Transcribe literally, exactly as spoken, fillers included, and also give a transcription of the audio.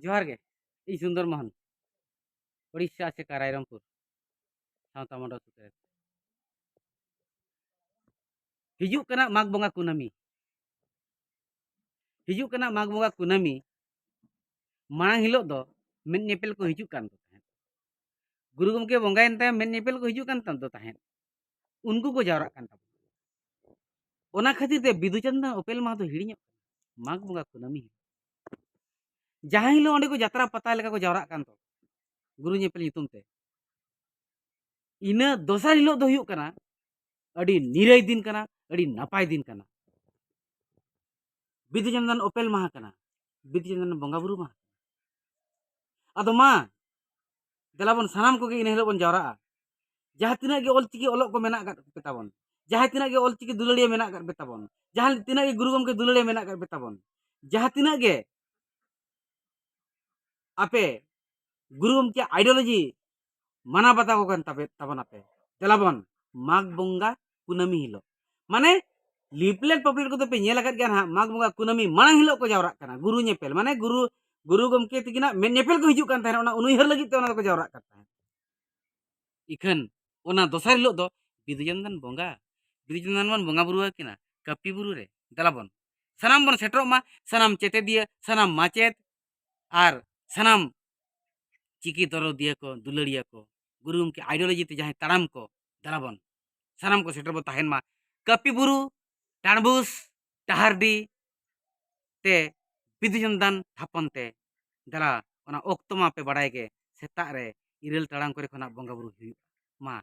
ᱡᱚᱦᱟᱨ ᱜᱮ, ᱤᱧ ᱥᱩᱱᱫᱚᱨ ᱢᱳᱦᱚᱱ, ᱳᱰᱤᱥᱟ ᱟᱥᱮᱠᱟ ᱨᱟᱭᱨᱚᱝᱯᱩᱨ ᱥᱟᱶᱛᱟ ᱢᱚᱱᱰᱚᱞ ᱥᱩᱛᱨᱮᱛ᱾ ᱦᱤᱡᱩᱜ ᱠᱟᱱᱟ ᱢᱟᱜᱽ ᱵᱚᱸᱜᱟ ᱠᱩᱱᱟᱹᱢᱤ, ᱦᱤᱡᱩᱜ ᱠᱟᱱᱟ ᱢᱟᱜᱽ ᱵᱚᱸᱜᱟ ᱠᱩᱱᱟᱹᱢᱤ ᱢᱟᱲᱟᱝ ᱦᱤᱞᱳᱜ ᱫᱚ ᱢᱮᱫ ᱧᱮᱯᱮᱞ ᱠᱚ ᱦᱤᱡᱩᱜ ᱠᱟᱱ ᱛᱟᱦᱮᱸᱫ᱾ ᱜᱩᱨᱩ ᱜᱚᱢᱠᱮ ᱵᱚᱸᱜᱟᱭᱮᱱ ᱛᱟᱭᱚᱢ ᱢᱮᱫ ᱧᱮᱯᱮᱞ ᱠᱚ ᱦᱤᱡᱩᱜ ᱠᱟᱱ ᱛᱟᱦᱮᱸᱫ, ᱩᱱᱠᱩ ᱠᱚ ᱡᱟᱣᱨᱟᱜ ᱠᱟᱱ ᱛᱟᱵᱚᱱᱟ᱾ ᱚᱱᱟ ᱠᱷᱟᱹᱛᱤᱨ ᱛᱮ ᱵᱤᱫᱩ ᱪᱟᱸᱫᱟᱱ ᱚᱯᱮᱞ ᱢᱟᱦᱟ ᱫᱚ ᱦᱤᱲᱤᱧᱚᱜ ᱠᱟᱱᱟ᱾ ᱢᱟᱜᱽ ᱵᱚᱸᱜᱟ ᱠᱩᱱᱟᱹᱢᱤ ᱦᱤᱞᱳᱜ, ᱡᱟᱦᱟᱸ ᱦᱤᱞᱳᱜ ᱚᱸᱰᱮ ᱠᱚ ᱡᱟᱛᱨᱟ ᱯᱟᱛᱟ ᱞᱮᱠᱟ ᱠᱚ ᱡᱟᱣᱨᱟᱜ ᱠᱟᱱ ᱫᱚ ᱜᱩᱨᱩ ᱧᱮᱯᱮᱞ ᱧᱩᱛᱩᱢ ᱛᱮ, ᱤᱱᱟᱹ ᱫᱚᱥᱟᱨ ᱦᱤᱞᱳᱜ ᱫᱚ ᱦᱩᱭᱩᱜ ᱠᱟᱱᱟ ᱟᱹᱰᱤ ᱱᱤᱨᱟᱹᱭ ᱫᱤᱱ ᱠᱟᱱᱟ, ᱟᱹᱰᱤ ᱱᱟᱯᱟᱭ ᱫᱤᱱ ᱠᱟᱱᱟ᱾ ᱵᱤᱫᱩ ᱪᱟᱸᱫᱟᱱ ᱚᱯᱮᱞ ᱢᱟᱦᱟ ᱠᱟᱱᱟ, ᱵᱤᱫᱩ ᱪᱟᱸᱫᱟᱱ ᱵᱚᱸᱜᱟ ᱵᱩᱨᱩ ᱢᱟᱦᱟ᱾ ᱟᱫᱚ ᱢᱟ, ᱫᱮᱞᱟ ᱵᱚᱱ ᱥᱟᱱᱟᱢ ᱠᱚᱜᱮ ᱤᱱᱟᱹ ᱦᱤᱞᱳᱜ ᱵᱚᱱ ᱡᱟᱣᱨᱟᱜᱼᱟ᱾ ᱡᱟᱦᱟᱸ ᱛᱤᱱᱟᱹᱜ ᱜᱮ ᱚᱞᱪᱤᱠᱤ ᱚᱞᱚᱜ ᱠᱚ ᱢᱮᱱᱟᱜ ᱟᱠᱟᱫ ᱯᱮ ᱛᱟᱵᱚᱱ, ᱡᱟᱦᱟᱸ ᱛᱤᱱᱟᱹᱜ ᱜᱮ ᱚᱞᱪᱤᱠᱤ ᱫᱩᱞᱟᱹᱲᱤᱭᱟᱹ ᱢᱮᱱᱟᱜ ᱟᱠᱟᱫ ᱯᱮ ᱛᱟᱵᱚᱱ, ᱡᱟᱦᱟᱸ ᱛᱤᱱᱟᱹᱜ ᱜᱮ ᱜᱩᱨᱩ ᱜᱚᱢᱠᱮ ᱫᱩᱞᱟᱹᱲᱤᱭᱟᱹ ᱢᱮᱱᱟᱜ ᱟᱠᱟᱫ ᱯᱮ ᱛᱟᱵᱚᱱ, ᱡᱟᱦᱟᱸ ᱛᱤᱱᱟᱹᱜ ᱜᱮ ᱟᱯᱮ ᱜᱩᱨᱩ ᱜᱚᱢᱠᱮ ideology ᱢᱟᱱᱟᱣ ᱵᱟᱛᱟᱣ ᱠᱚ ᱠᱟᱱ ᱛᱟᱯᱮ, ᱛᱟᱵᱚᱱᱟᱯᱮ, ᱫᱮᱞᱟ ᱵᱚᱱ ᱢᱟᱜᱽ ᱵᱚᱸᱜᱟ ᱠᱩᱱᱟᱹᱢᱤ ᱦᱤᱞᱳᱜ, ᱢᱟᱱᱮ ᱞᱤᱯᱞᱮᱴ ᱯᱚᱯᱞᱮᱴ ᱠᱚᱫᱚ ᱯᱮ ᱧᱮᱞ ᱟᱠᱟᱫ ᱜᱮᱭᱟ ᱱᱟᱦᱟᱜ, ᱢᱟᱜᱽ ᱵᱚᱸᱜᱟ ᱠᱩᱱᱟᱹᱢᱤ ᱢᱟᱲᱟᱝ ᱦᱤᱞᱳᱜ ᱠᱚ ᱡᱟᱣᱨᱟᱜ ᱠᱟᱱᱟ ᱜᱩᱨᱩ ᱧᱮᱯᱮᱞ, ᱢᱟᱱᱮ ᱜᱩᱨᱩ, ᱜᱩᱨᱩ ᱜᱚᱢᱠᱮ ᱛᱤᱠᱤᱱᱟᱜ ᱢᱮᱫ ᱧᱮᱯᱮᱞ ᱠᱚ ᱦᱤᱡᱩᱜ ᱠᱟᱱ ᱛᱟᱦᱮᱱᱟ, ᱚᱱᱟ ᱩᱱᱩᱭᱦᱟᱹᱨ ᱞᱟᱹᱜᱤᱫ ᱛᱮ ᱚᱱᱟ ᱫᱚᱠᱚ ᱡᱟᱣᱨᱟᱜ ᱠᱟᱱ ᱛᱟᱦᱮᱸᱫ᱾ ᱤᱠᱷᱟᱹᱱ ᱚᱱᱟ ᱫᱚᱥᱟᱨ ᱦᱤᱞᱳᱜ ᱫᱚ ᱵᱤᱫᱩ ᱪᱟᱸᱫᱟᱱ ᱵᱚᱸᱜᱟ, ᱵᱤᱫᱩ ᱪᱟᱸᱫᱟᱱ ᱵᱚᱱ ᱵᱚᱸᱜᱟ ᱵᱩᱨᱩ ᱟᱹᱠᱤᱱᱟ ᱠᱟᱹᱯᱤ ᱵᱩᱨᱩ ᱨᱮ᱾ ᱫᱮᱞᱟ ᱵᱚᱱ ᱥᱟᱱᱟᱢ ᱵᱚᱱ ᱥᱮᱴᱮᱨᱚᱜ ᱢᱟ, ᱥᱟᱱᱟᱢ ᱪᱮᱛᱮᱫᱤᱭᱟᱹ, ᱥᱟᱱᱟᱢ ᱢᱟᱪᱮᱫ ᱟᱨ ᱥᱟᱱᱟᱢ ᱪᱤᱠᱤ ᱫᱚᱨᱚᱫᱤᱭᱟᱹ ᱠᱚ, ᱫᱩᱞᱟᱹᱲᱤᱭᱟᱹ ᱠᱚ, ᱜᱩᱨᱩ ᱜᱚᱢᱠᱮ ideology ᱛᱮ ᱡᱟᱦᱟᱸᱭ ᱛᱟᱲᱟᱢ ᱠᱚ, ᱫᱮᱞᱟ ᱵᱚᱱ ᱥᱟᱱᱟᱢ ᱠᱚ ᱥᱮᱴᱮᱨ ᱵᱚ ᱛᱟᱦᱮᱱ ᱢᱟ᱾ ᱠᱟᱹᱯᱤ ᱵᱩᱨᱩ, ᱰᱟᱸᱰᱵᱩᱥ, ᱰᱟᱦᱟᱨᱰᱤ ᱛᱮ ᱵᱤᱫᱩ ᱪᱟᱸᱫᱟᱱ ᱛᱷᱟᱯᱚᱱ ᱛᱮ, ᱫᱮᱞᱟ ᱚᱱᱟ ᱚᱠᱛᱚ ᱢᱟ ᱯᱮ ᱵᱟᱲᱟᱭ ᱜᱮ, ᱥᱮᱛᱟᱜ ᱨᱮ ᱤᱨᱟᱹᱞ ᱴᱟᱲᱟᱝ ᱠᱚᱨᱮ ᱠᱷᱚᱱᱟᱜ ᱵᱚᱸᱜᱟ ᱵᱩᱨᱩ ᱦᱩᱭᱩᱜᱼᱟ᱾ ᱢᱟ